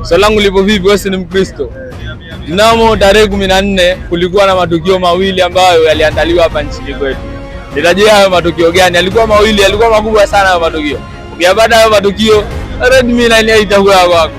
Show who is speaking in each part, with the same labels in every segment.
Speaker 1: Swali langu lipo vipi? Wewe si ni Mkristo? Mnamo tarehe 14 kulikuwa na matukio mawili ambayo yaliandaliwa hapa nchini kwetu. Nitajia hayo matukio gani? Yalikuwa mawili, yalikuwa makubwa sana hayo matukio. Ukiyapata hayo matukio, Redmi 9A itakuwa kwako.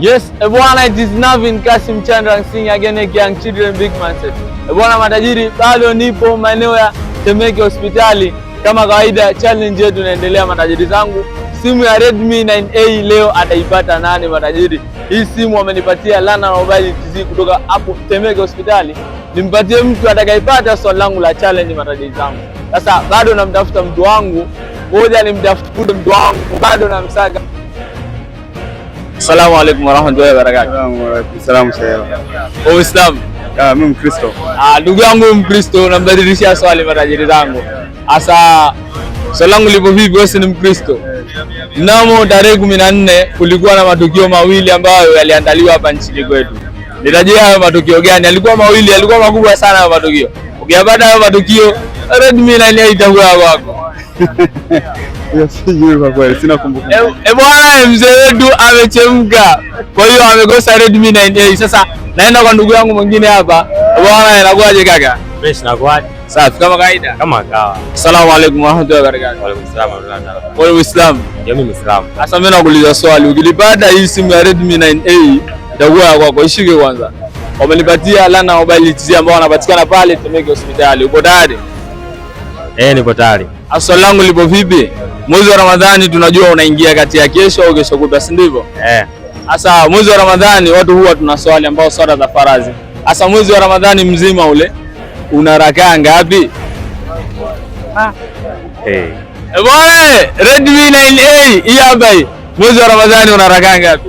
Speaker 1: Yes, ebwana, it is Navin Kasim Chandra Singh again, young children big mindset. Ebwana matajiri, bado nipo maeneo ya Temeke hospitali kama kawaida, challenge yetu inaendelea matajiri zangu. Simu ya Redmi 9A leo ataipata nani matajiri? Hii simu wamenipatia Lana Mobile TZ kutoka hapo Temeke hospitali, nimpatie mtu atakayepata swali langu la challenge matajiri zangu. Sasa bado namtafuta mtu wangu, ngoja nimtafute mtu wangu, bado namsaka. Asalamu alaykum warahmatullahi wabarakatuh.
Speaker 2: Salamu salam.
Speaker 1: Uislamu.
Speaker 2: Ah, mimi Mkristo.
Speaker 1: Ah, ndugu yangu Mkristo, nambadilishia swali matajiri zangu. Asa swali langu lipo vipi? Wewe si ni Mkristo? Mnamo tarehe 14 kulikuwa na matukio mawili ambayo yaliandaliwa hapa nchini kwetu. Nitajia hayo matukio gani? Yalikuwa mawili, yalikuwa makubwa sana hayo matukio. Ukiyapata hayo matukio, Redmi 9A itakuwa kwako.
Speaker 2: Sijui kwa kweli, sina kumbukumbu.
Speaker 1: E bwana, mzee wetu amechemka, kwa hiyo amekosa Redmi 9A. Sasa naenda kwa ndugu yangu mwingine hapa. Bwana, inakuwaje kaka?
Speaker 3: Fresh na kwaje?
Speaker 1: Safi kama kawaida.
Speaker 3: Kama kawa.
Speaker 1: Asalamu alaykum warahmatullahi wabarakatuh.
Speaker 3: Wa alaykum salaam wa rahmatullahi.
Speaker 1: Wewe Uislamu.
Speaker 3: Ndio mimi Muislamu.
Speaker 1: Sasa mimi nakuuliza swali, ukilipata hii simu ya Redmi 9A itakuwa ya kwako. Ishike kwanza. Wamenipatia Lana Mobile TZ ambao wanapatikana pale Temeke hospitali. Uko tayari?
Speaker 3: Eh, nipo tayari.
Speaker 1: Swali langu lipo vipi? Mwezi wa Ramadhani tunajua unaingia kati ya kesho au kesho kutwa, si ndivyo?
Speaker 3: Eh.
Speaker 1: Sasa mwezi wa Ramadhani watu huwa tunaswali ambao swala za faradhi. Sasa mwezi wa Ramadhani mzima ule una rakaa ngapi?
Speaker 3: Eh.
Speaker 1: Eh, bwana, Redmi 9A hii hapa hii. Mwezi wa Ramadhani una rakaa ngapi?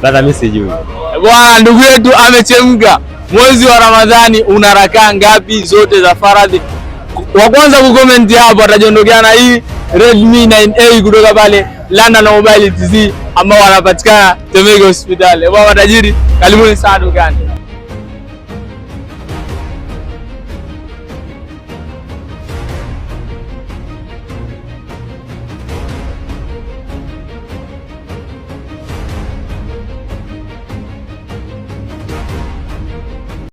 Speaker 3: Brother, mimi sijui.
Speaker 1: Eh, bwana, ndugu yetu amechemka. Mwezi wa Ramadhani una rakaa ngapi zote za faradhi? Wa kwanza kucomment hapo atajiondokea na hii Redmi 9A kutoka pale London Mobile TZ ambao wanapatikana Temeke hospitali. Bwana matajiri, karibuni sana dukani.